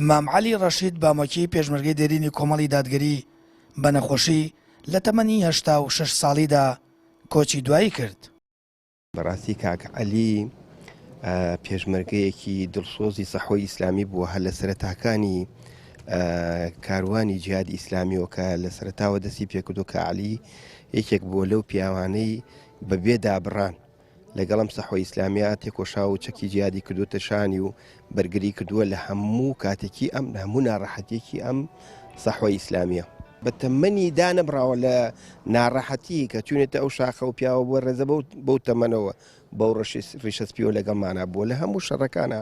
مام عەلی ڕەشید بامۆکی پێشمەرگەی دێرینی کۆمەڵی دادگەری بە نەخۆشی لە تەمەنی 86 ساڵیدا کۆچی دوایی کرد. بەڕاستی کاک عەلی پێشمەرگەیەکی دڵسۆزی سەحوەی ئیسلامی بووە هەر لە سەرەتاکانی کاروانی جیهادی ئیسلامیەوە کە لە سەرەتاوە دەستی پێکردو کە عەلی یەکێک بووە لەو پیاوانەی بە بێ دابڕان لەگەڵم سەحوە ئیسلامیە تێکۆشا و چەکی جیادی کردوتە شانی و بەرگری کردووە لە هەموو کاتێکی ئەم لە هەموو ناڕەحەتێکی ئەم سەحوە ئیسلامیە. بە تەمەنی دانەبڕاوە لە ناڕەحەتی کە چوونێتە ئەو شاخە و پیاوە بووە ڕێزە بەو بەو تەمەنەوە بەو ڕیشە سپیەوە لەگەڵمانا بووە لە هەموو شەڕەکانا.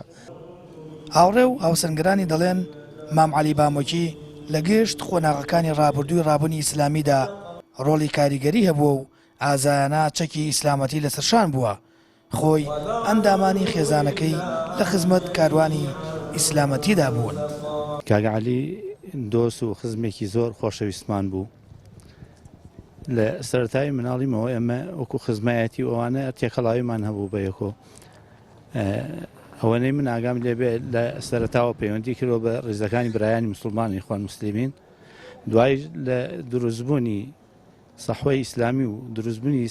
هاوڕێ و هاوسەنگەرانی دەڵێن مام عەلی بامۆکی لە گشت قۆناغەکانی ڕابردووی ڕابوونی ئیسلامیدا ڕۆڵی کاریگەری هەبووە و ئازایانە چەکی ئیسلامەتی لەسەر شان بووە خۆی ئەندامانی خێزانەکەی لە خزمەت کاروانی ئیسلامەتیدا بوون. کاک عەلی دۆست و خزمێکی زۆر خۆشەویستمان بوو. لە سەرەتای مناڵیمەوە ئێمە وەکو خزمایەتی و ئەوانە تێکەڵاویمان هەبوو بە یەکۆ. ئەوەنەی من ئاگام لێبێ لە سەرەتاوە پەیوەندی کردووە بە ڕیزەکانی برایانی موسڵمان ئیخوان موسلیمین. دوای لە دروستبوونی سەحوەی ئیسلامی و دروستبوونی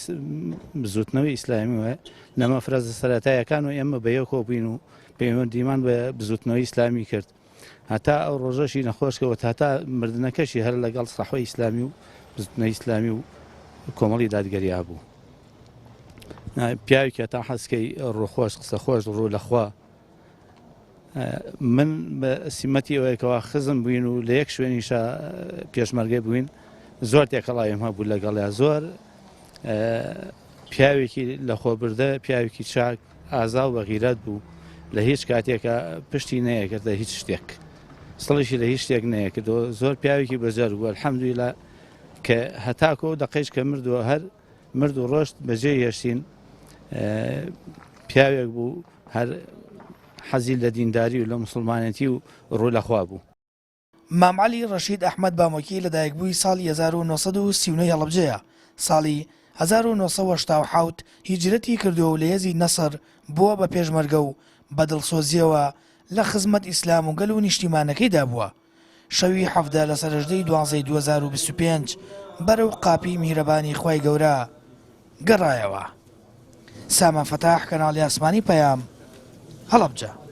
بزوتنەوەی ئیسلامی و لە مەفرەزە سەرەتایەکان و ئێمە بە یەکەوە بووین و پەیوەندیمان بە بزوتنەوەی ئیسلامی کرد هەتا ئەو ڕۆژەشی نەخۆشکەوە هەتا مردنەکەشی هەر لەگەڵ سەحوەی ئیسلامی و بزوتنەوەی ئیسلامی و کۆمەڵی دادگەریا بوو پیاوێکی هەتا حەزکەی ڕووخۆش قسە خۆش ڕوو لەخوا من بە سیمەتی ئەوەیە کەوا خزم بووین و لە یەک شوێنیشا پێشمەرگە بووین زۆر تێکەڵاویم هەبوو لەگەڵیا زۆر پیاوێکی لەخۆبردە پیاوێکی چاک ئازا و بەغیرەت بوو لە هیچ کاتێکە پشتی نەیەکردە هیچ شتێک سڵیشی لە هیچ شتێک نەیەکردەوە زۆر پیاوێکی بەجەر بوو الحەمدللە کە هەتاکۆ دەقەیش کە مردووە هەر مرد و ڕۆشت بەجێ هێشتین پیاوێک بوو هەر حەزی لە دینداری و لە موسڵمانێتی و ڕوو لە خوا بوو. مام عەلی ڕەشید ئەحمەد بامۆکی لەدایکبووی ساڵی 1939 ی هەڵەبجەیە، ساڵی 1987 هیجرەتی کردووە و لە هێزی نەسر بووە بە پێشمەرگە و بە دڵسۆزییەوە لە خزمەت ئیسلام و گەل و نیشتیمانەکەیدا بووە. شەوی 17 لەسەر هەژدەی دوانزەی 2025 بەرەو قاپی میهرەبانی خوای گەورە گەڕایەوە. سامان فەتاح کەناڵی ئاسمانی پەیام، هەڵەبجە.